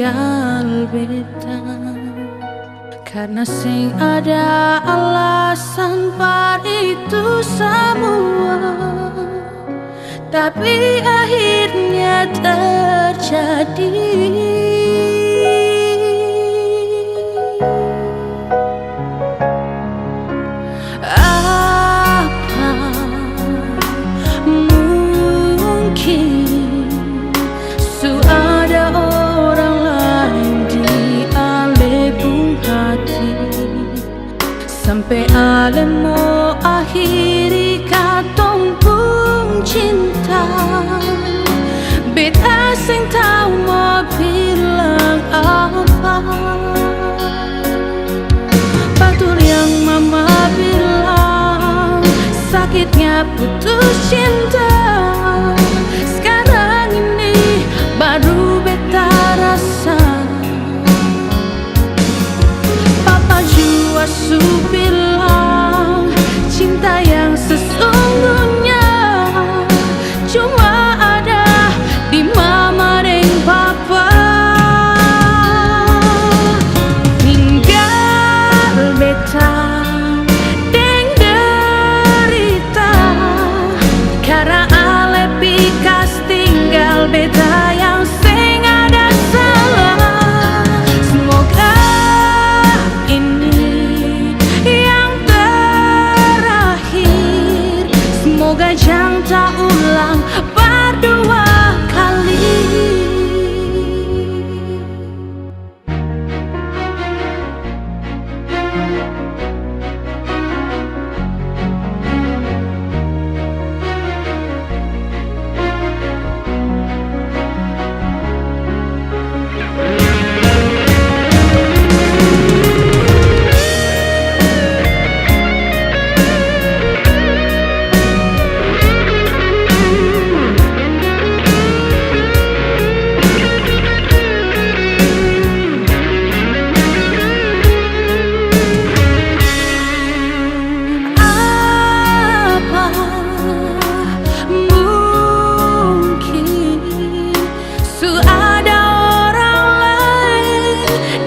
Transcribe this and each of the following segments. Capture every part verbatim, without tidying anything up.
tinggal beta. Karna seng ada alasan par itu samua, tapi akhirnya terjadi. Apa mungkin su ada orang lain di ale pung hati, sampe ale mo akhiri katong pung cinta? Beta seng tau mo bilang apa. Batul yang mama bilang, sakitnya putus cinta. Skarang ini baru beta rasa. Papa jua su bilang, cinta yang sesungguhnya cuma ada di mama deng papa. Tinggal beta deng derita, karna ale pi kas tinggal beta yang seng ada salah. Semoga ini yang terakhir. Semoga jang taulang par dua kali. Apa mungkin su ada orang lain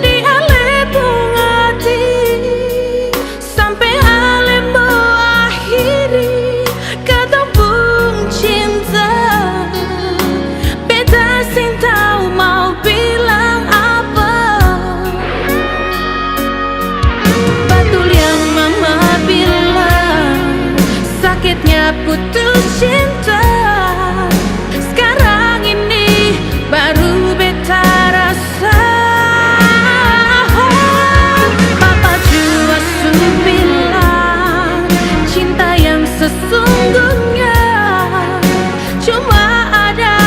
di ale pung hati, sampe ale mo akhiri katong pung cinta? Beta seng tau mau bilang apa. Batul yang mama bilang, sakitnya putus cinta. Skarang ini baru beta rasa. Papa jua su bilang, cinta yang sesungguhnya cuma ada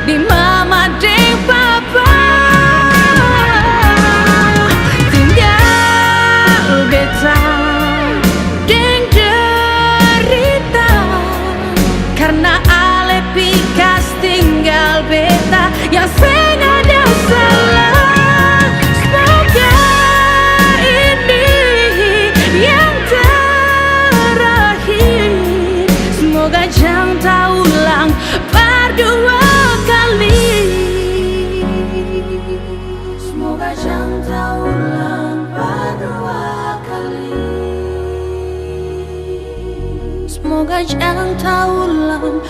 di mama deng papa. Tinggal beta deng derita, karna ale pi kas tinggal beta yang seng ada salah. Semoga ini yang terakhir. Semoga jang taulang par dua kali. Semoga jang taulang par dua kali. Semoga jang taulang